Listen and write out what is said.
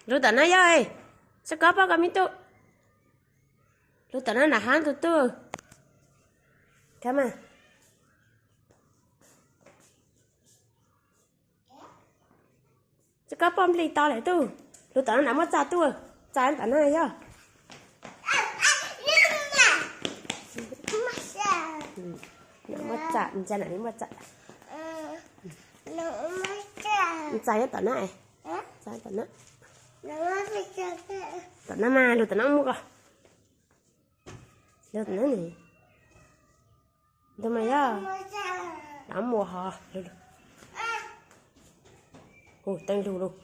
Lug tom no yog, tsi kov poj kov me tub. Lug tom no nam hab tug tub. Kab mas. Tsi kov poj nplig to lawm tub. Lug tom no nam muab txaj tub. Txaj tom no yog. Muab txaj, ntsa nam li muab txaj. Txaj nyob tom no, txaj tom no. Tom no mas lug tom no muab ko. Lug tom no ne. Ntawd mas yog. Nam muab hov. Hu teeb lug lug.